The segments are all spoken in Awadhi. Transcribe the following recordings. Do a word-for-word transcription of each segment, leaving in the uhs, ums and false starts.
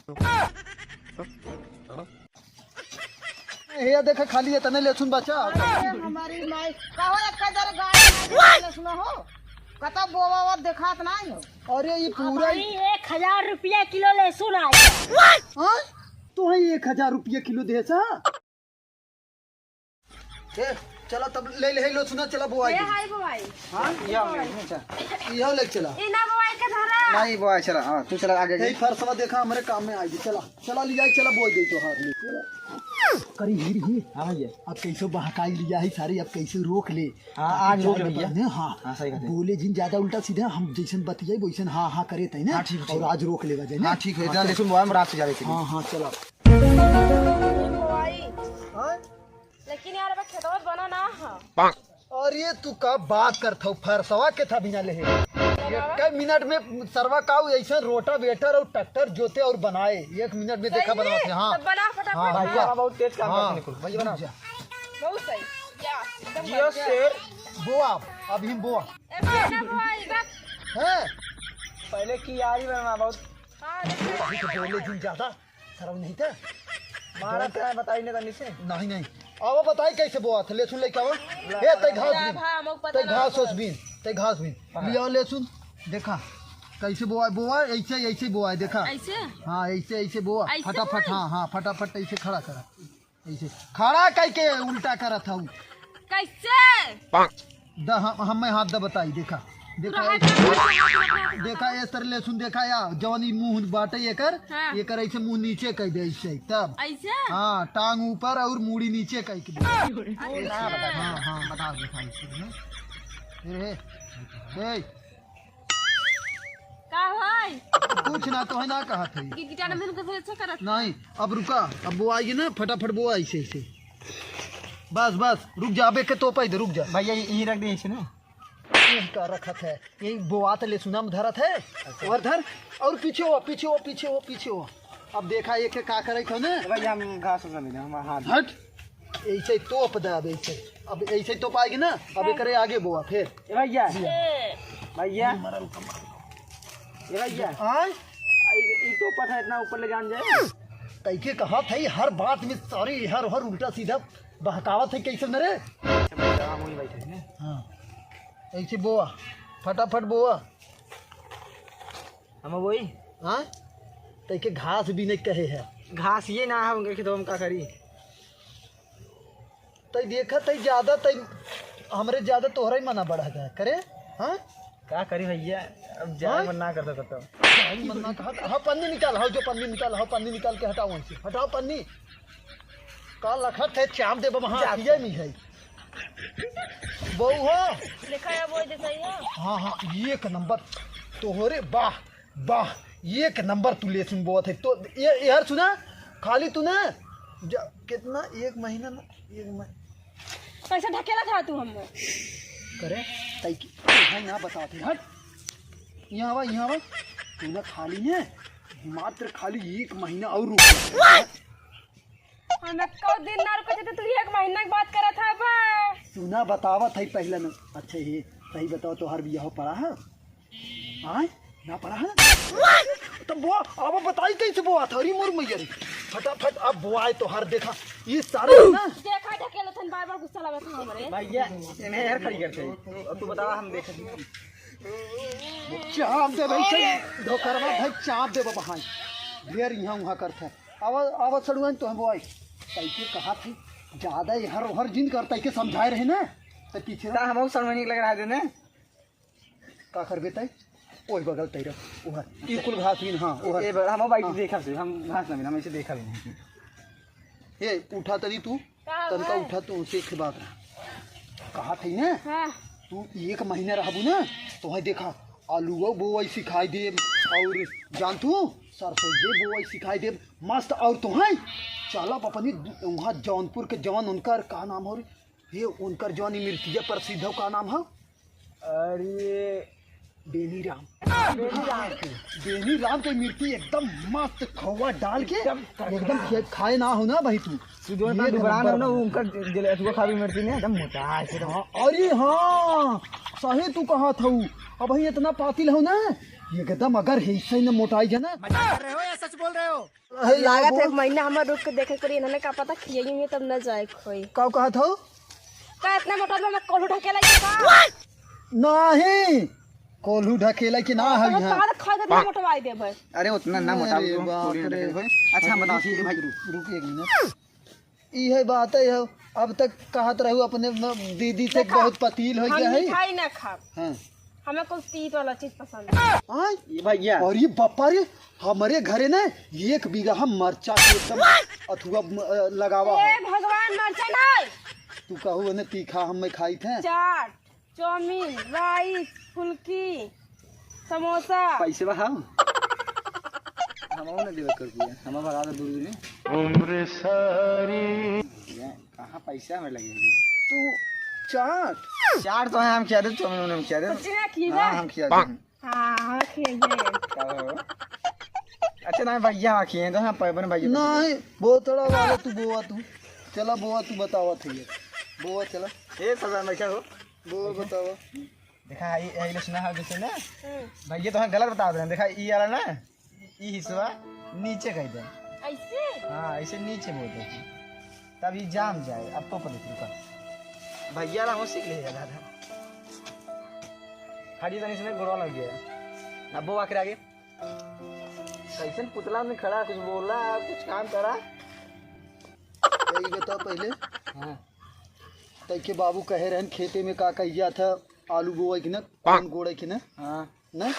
हे देखा, खाली इतने लहसुन बचा। अरे हमारी माई, कहो एक हजार गाड़ी में लहसुन हो, कतौ बोवा हुआ देखात नाहीं हो। अरे ये अब पूरा भाई, एक हजार रुपया किलो लहसुन आ गया। हाँ? तो है एक हजार रुपया किलो दे सा? ए, चला तब ले ले लो, सुना, चला बोआई ए, दे। हाय बोआई। हाँ? या, अच्छा। यह ले चला। ई ना बोआई के धरा। नहीं बोआई, चला, हाँ, तू चला आगे, आगे। यही फरसवा देखा, हमरे काम में आई, चला, चला, ले जाए, चला, बोआई दे तो हार ले, चला। करी हीर ही। हाँ भैया। अब कैसे बहकाई लिया है सारी, अब कैसे रोक ले? हाँ, आज रोक ले भैया। हाँ। हाँ, सही बात है। बोले जिन ज्यादा उल्टा सीधा, हम जैसन बतियाई वैसन हाँ, हाँ करे तै ना। हाँ, ठीक है, ठीक और है। आज रोक लेवा जाए ना। हाँ, ठीक है, हाँ, इतना चल। देखो, मोबाइल में रात से जा रहे थे। हाँ, हाँ, चला। बोआई। हाँ? लेकिन यार, अबे खेतवा बना ना ह। अरे, तू का बात करत हऊ? फरसवा के था बिना लेहे। बाबा। एक मिनट में सरवा का उ ऐसन रोटावेटर और ट्रैक्टर जोते और बनाए। एक मिनट में देखा सही? बनावत है, हाँ। तब बना फटाफट। हाँ, हाँ, भैया, हाँ। बहुत तेज काम हाँ। करते निकुल। भैया, बना। रुक जा। बहुत सही। या, एकदम जियो बढ़िया। शेर। बोआ, अभी हम बोआ। ए, बना बोआ, इधर। हैं? पहले की यारी बनवा बहुत। हाँ, देखो। अभी तो बोले जिन ज्यादा। सरऊ नहीं था। मारा तो है, बताई नहीं तनी से। नहीं, नहीं। अब बताई कैसे बोआ था, लहसुन लेके आओ। ला, ए, तै घास ला, बीन। भा, हमको पता तै ना घास होस होता। बीन, तै घास बीन। हाँ। ले आओ लहसुन, देखा। कैसे बोआ, बोआ, ऐसे, ऐसे बोआ, देखा। ऐसे? हाँ, ऐसे, ऐसे बोआ। ऐसे फटाफट, बोआई? हाँ, हाँ, फटाफट ऐसे खड़ा करा। ऐसे खड़ा कई के उल्टा करत हऊ। कैसे? द, हम, हमें हाथ द बताई, देखा। देखा, पूरा ऐसे, हाथ में देखा, ए सर लहसुन देखा या, जवन ई मुंह बाटे एकर, हाँ। एकर ऐसे मुंह नीचे कई दे ऐसे, तब। ऐसे? हाँ, टांग ऊपर और मूड़ी नीचे कई के दे। अच्छा। हाँ, हाँ, बता देखा ऐसे, हाँ। ए, ए, ए। का होई? कुछ ना, तोहे ना कहत हई। कि कीटाणु में कुछ अच्छा करत? नहीं, अब रुका, अब बोआई ना, फटाफट बोआ ऐसे, ऐसे। बस, बस, रुक जा, अब एक के तोपाई दे, रुक जा। भैया, ये, यहीं रख दे ऐसे ना। यहीं का रखत है, यहीं बोआ तो लहसुना में धरत है। अच्छा। और धर, और पीछे हो, पीछे हो, पीछे हो, पीछे हो। अब देखा, एक के का करे थो ना। भैया, हम घास उस नहीं, हम हाथ। हट। ऐसे तोप दे, अब ऐसे। अब ऐसे तोप आएगी ना, अब हाँ। एकरे आगे बोआ फिर। ए भैया। जी। भैया। मरल का मरल। ए भैया। आय? आ, ई, ई तोपत है, इतना ऊपर ले जान जाए। तैके कहा था, हर बात में सारी हर, हर उल्टा सीधा बहकावत है, कैसे न रे? हम वहीं बैठे हैं। हाँ। ऐसे बोआ, फटाफट बोआ। हम वही। हाँ? तैके घास भी नहीं कहे है। घास ये ना है, उनके खेतवा में का करी? तै देखा, तै ज्यादा, तै हमरे ज्यादा तोहरा ही मना बढ़ा गया करे, हाँ? का करी भैया, अब जाए हाँ? मन ना करता करता। जाए मन ना कहा, हाँ, पन्नी निकाल, हाँ, जो पन्नी निकाल, हाँ, पन्नी निकाल के हटाओ वहीं से, हटाओ पन्नी। का लखत है, चाप दे बाबा, हाँ, जा। पिए नहीं है। बहू हो। देखा या वो जैसा ही है। हाँ, हाँ, एक नंबर। तोहरे, वाह, वाह, एक नंबर तू लहसुन बोअत है। तो ये, यार सुना, खाली तू ना, ज-, कितना, एक महीना ना, एक मह-, कैसे ढकेला था तू हमको? करे, तई की, तई ना बताते, हट। यहाँ आवा, यहाँ आवा। तू ना खाली ने, मात्र खाली एक महीना और रुक। हम एको दिन ना रुके थे, तू एक महीना की बात करत है बा। तू ना बतावत है पहले न। अच्छा, ये सही बताओ, तोहार बियाह पड़ा है? आय? ना पड़ा है? तब वो, अब बताई कैसे बोआ था? अरे मोर मैया रे। फटाफट अब बोआए तोहार, देखा। ये सारे ना। देखा, ढकेलत हन, बार-बार गुस्सा लगत है हमरे। भैया, इन्हें यार खड़ी करते हैं। अब तू बतावा, हम देख। चाप दे भाई, सही। ढोकरवा भाई, चाप दे बाबा, हाँ। ढेर यहाँ वहाँ करत है। आवा, आवा सड़ुआइन तो हम बोआई। तैके कहा थी, ज्यादा एहर ओहर जिन कर, तैके समझाए रहे ना, तो पीछे ना। ता हमहू सड़ुआइन लग रहा है देने। का करबे तै? ओह बगल तैरा, ओहर। ई कुल घास बीन, हाँ, ओहर। ए बगल, हम बाइक हाँ। देखा से, हम घास ना बीन, हम ऐसे देखा भी नहीं। ए, उठा तनी तू, का तनका बा? उठा तू, से एक बात रहा। कहा थी ना, हाँ। तू एक महीना रहबू ना, तो वहीं देखा, आलूओ बोआई सिखाई देब, और जान तू, सरसों बोआई सिखाई देब, मस्त। और तो है, चलब अपनी वहाँ जौनपुर के जौन उनकर का नाम हो रे? ये उनकर जौन ई मिर्चिया प्रसिद्ध हो, का नाम हो? अरे, बेनी राम। बेनी राम के। बेनी राम के मिर्ची एकदम मस्त खोआ डाल के, एकदम कड़कड़ा। एकदम खा-, खाए ना हो ना भाई तू। तू जो एक दुकान है नंबर ना, वो बना। उनकर जले-, अथुआ खाबी मिर्ची ने एकदम मोटा है, एकदम। हाँ, अरे हाँ, सही तू कहा था। अब भाई इतना पातिल हो ना, एकदम अगर ऐसे न मोटाई जाना। मजाक कर रहे हो या सच बोल रहे हो? अरे, लागत है, बोल। एक महीना हमार रुक के देखे के पड़ी, इन्होंने का पता खियाई में तब न जाए खोई। का कहत हो? का इतना मोटा बा, मैं कोल्हू ढकेला के का? नहीं, कोल्हू ढकेला के ना है यहाँ। तो खा के मोटवाई देबे। अरे, उतना ना मोटा, अरे, तुम बाप पूरी ना रे। ढकेल भाई। अच्छा, हम बताओ, ठीक है भाई। रुक, रुक एक मिनट। इहे बात है, हो, अब तक कहत रहू अपने म-, दीदी से देखा, बहुत पतील हो हम गया है। मिठाई ना खाब। हाँ। हमें कुछ तीत वाला चीज पसंद है। आय? ये भैया। और ये बापा रे, हमारे घरे ना एक बीघा हम मरचा के एकदम अथुआ म-, अ, लगावा ए है। भगवान, मरचा नहीं। तू कहू ने तीखा हम में खाई थे। चाट, चाउमीन, राइस, फुल्की, समोसा। पैसे बा हम। हम ना देवे कर दिया। हम भगा दे दूर में। उम्र सारी। कहाँ पैसा में लगे हुए? तू चाट। चाट तो है, हम खिया दे, चाउमीन उमीन हम खिया दे। सच्ची में खिया हाँ, दे? हम खिया दे। हाँ, हाँ, खिया दे। का हो? अच्छा, ना, भैया, हाँ, खिए तो हाँ, पैबन भैया। नहीं, बोतड़ा वाला तू बोआ तू। चला बोआ तू बतावा थे ये। बोआ चला। ए, सरदार, मैं क्या हो? बोआ बतावा। देखा, ये, ये सुना है जैसे ना? हम्म। भैया, तो हाँ, गलत बता दे। देखा, ये वाला ना? ई हिस्सा नीचे कह दे। ऐसे? हाँ, ऐसे नीचे बोल दे। तब ई जाम जाए। अब तो पलट रुका। भैया ला हो सीख ले दादा। हरी तनी से गोड़वा लग गया। अब वो आकर आगे। कैसन पुतला में खड़ा, कुछ बोला, कुछ काम करा। तो ई बताओ पहले। हाँ। तई के बाबू कहे रहन खेते में का कहिया था, आलू बोए कि ना, कौन गोड़े कि ना? हाँ। ना?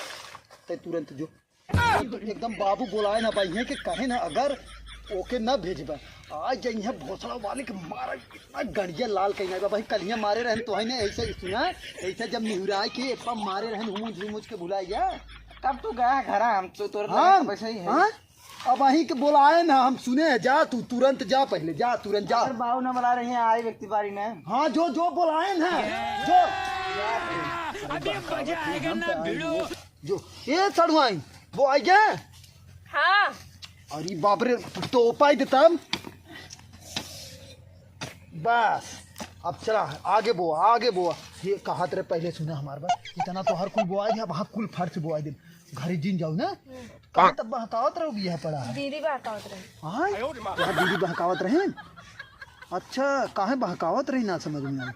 तई तुरंत जो एकदम बाबू बोलाए ना भाई, है कि कहे ना, अगर ओके ना भेजबा, आज जइहे भोसड़ा वाले के मारा, इतना गड़िया लाल कहीं ना भाई। कलिया मारे रहन तो है ना, ऐसे ही सुना, ऐसे जब निहुराए के एप्पा मारे रहन, हुमुज हुमुज के भुलाए गया। कब तू गया घर, हम तो तोरे हाँ, पैसा ही है। हाँ? अब अहीं के बोलाए ना, हम सुने हैं, जा तू तुरंत जा, पहले जा, तुरंत जा। अगर बाबू ना बुला रहे हैं, आए व्यक्ति बारी ना। हाँ, जो, जो बोलाए ना, जो। अभी मजा आएगा ना भिड़ो। जो, ए सड़ुआइन, वो आई गया? हाँ। अरे बाप रे, तो पाई देता हम। बस, अब चला, आगे बोआ, आगे बोआ। ये कहत रहे, पहले सुना हमार बात। इतना तो हर कुल बोआ दिया, अब हाँ कुल फर्श बोआ दे। घरे जिन जाऊ ना। हम्म। कहाँ तब बहकावत रहो बिया पड़ा है? दीदी बहकावत रहे। हाँ? यहाँ दीदी बहकावत रहे? अच्छा, काहे बहकावत रही ना समझ में आई।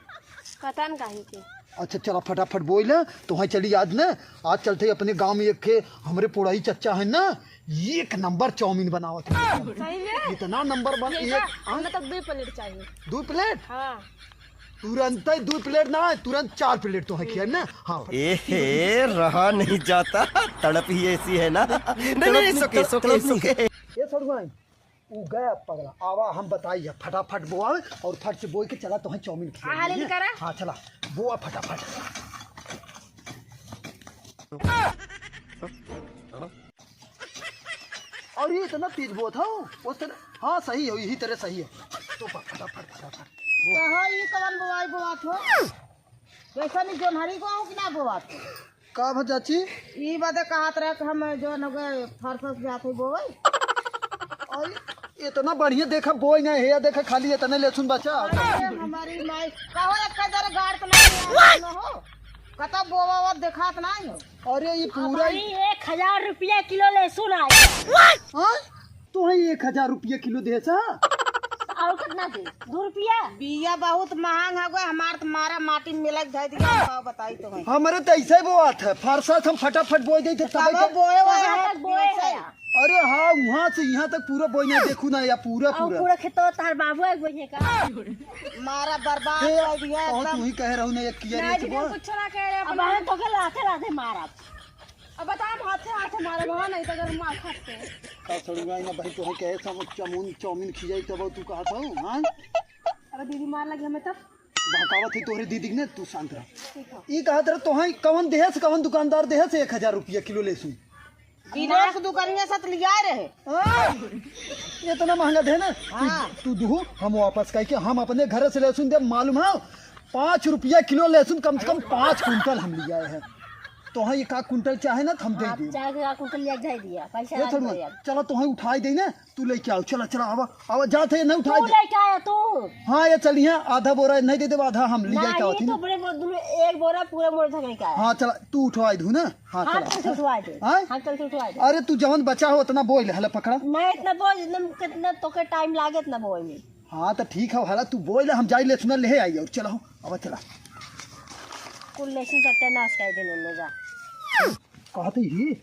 पता न काहे के। अच्छा, चला फटाफट बोल, तो वहाँ चली आज ना, आज चलते ही अपने गाँव में एक खे हमरे पोड़ही चच्चा है ना, एक नंबर चाउमीन बनावत है। सही में? इतना नंबर बन-, ये एक, का? हाँ? हमें तो दो प्लेट चाहिए। दो प्लेट? हाँ। तुरंत ही दो प्लेट ना, तुरंत चार प्लेट तो है खिया ना। हाँ। ए हे, रहा नहीं जाता, तड़प ही ऐसी है ना। नहीं, नहीं, नहीं, तड़प नहीं, सुके, तड़प, सुके, तड़प नहीं। सुके। ये सड़ुआइन, ऊ गया पगला। आवा, हम बताई है, फटाफट बोआवे और फट से बोई के चला, तोहे चाउमीन खिया हाँ, दे, ले हैं? करा। हाँ, चला, बोआ फटाफट। और ये इतना तेज बोआ था, वो तरह, हाँ, सही है, यही तरह सही है। तो फ-, फटाफट, फटाफट। कहो, ई कवन बोआई बोआत हो? जैसा नहीं जोन्हरी को हो कि ना बोआत हो? का भा चाची? ई बदे कहत रहे कि हम जौन हो गए फरसत जात है बोए। और इतना बढ़िया देखा बोई नहीं है, देखा खाली इतने लहसुन बचा। अरे हमारी माई, कहो एक जरा गाड़ तो नहीं है, न हो? कतौ बोवा वो देखात नहीं हो। अरे ये पूरा अबही एक हजार रुपया किलो लहसुन आया। हाँ? तोहे एक हजार रुपया किलो दे सा? और कितना दे? दो रुपया? बिया बहुत महंग हो गए, हमार तो मारा माटी में मिला के धर दिया, हम का बताई तोहे। हमरे तो ऐसे बोआत है, फरसत हम फटाफट बोई देते, तब तबे तो बोए वाला कहाँ है, तक बोए पीछे। है? अरे हाँ, वहाँ से यहाँ तक पूरा बोई नहीं, देखू ना या पूरा, और पूरा। पूरा खेतवा तार बाबू एक बोई है का? मारा बर्बाद ए, कर दिया और एकदम। तू ही कहे रहू ना, एक किया नहीं, रे, दीदी, बोल। कुछ ना कह रहे, अब अपना हम तो के लाते लाते मारा। अब बता, हम हाथे हाथे मारे बा, नहीं तो अगर मार खाते। का सड़ुआ ना भाई, तोहे कहे सब चाउमीन, चाउमीन खियाई तब तू कहत हो, हाँ? अगर दीदी मार लगी हमें तब? बहकावत है तोहरे दीदी ने, तू शांत रह। ठीक है। ई कहत रह तोहे कवन देहस, कवन दुकानदार देहस एक हजार रुपया किलो लहसुन? विदेश दुकानिया से तो लिया रहे। हाँ, इतना महंगा दे ना। तू, हाँ। तू दुहू, हम वापस कह के हम अपने घर से लहसुन दे, मालूम है? पाँच रुपया किलो लहसुन, कम से कम पाँच कुंटल हम लिया है। तोहैं एक आध कुंटल चाहे ना, त हम दे हाँ, देब। चाहे एक आध कुंटल ले जाए दिया, पैसा ए ना छोड़ुआ, दिया। चला तोहैं उठाई दे ना, तू लेके आओ, चला, चला, आवा, आवा, जात है, नहीं उठाई तू दे। लेके आया तू। हाँ, ये चलिए, आधा बोरा नहीं दे देब, आधा हम ले जाए, नहीं, आवत ही तो ना। बड़े बो-, दुनो एक बोरा पूरा मोर धरे का है। हाँ, चला, तू उठवाई दू ना। हाँ, हाँ, चला। चल, उठवाई दे। हाँ? हाँ, चल, उठवाई दे। अरे, तू जवन बचा हो, उतना बोई ले, हला पकड़ा। नहीं, इतना बोई, इतना, कितना तोके टाइम लागे, इतना बोई में। हाँ, त ठीक है, हला तू बोई ले, हम जाई लेसुना लेहे आई, और चला हो, अब चला। कुल लेसुन सत्यानाश कर देने में जा। कहते ही,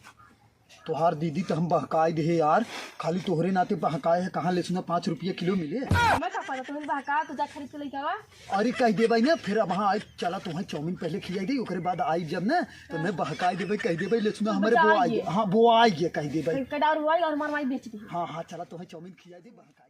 तोहार दीदी त हम बहकाई देहे यार, खाली तोहरे नाते बहकाए है, कहाँ लेसुना पाँच रुपया किलो मिले? मैं का पता, तुम्हें बहका, तू जा खरीद के लेके आवा। अरे कह देबै ना, फिर अब हाँ, आई, चला तोहैं चाउमीन पहले खियाई दे, ओकरे बाद आई जब ना, तो मैं बहकाई देबै, कह देबै, लेसुना हमरे बचा बोआई आइए। गे, हाँ, बोआई गे, कह देबै। फिर कडार हुआ और हमार माई बेच दी। हाँ, हाँ, चला तोहैं चाउमीन खियाई दे, बहकाई।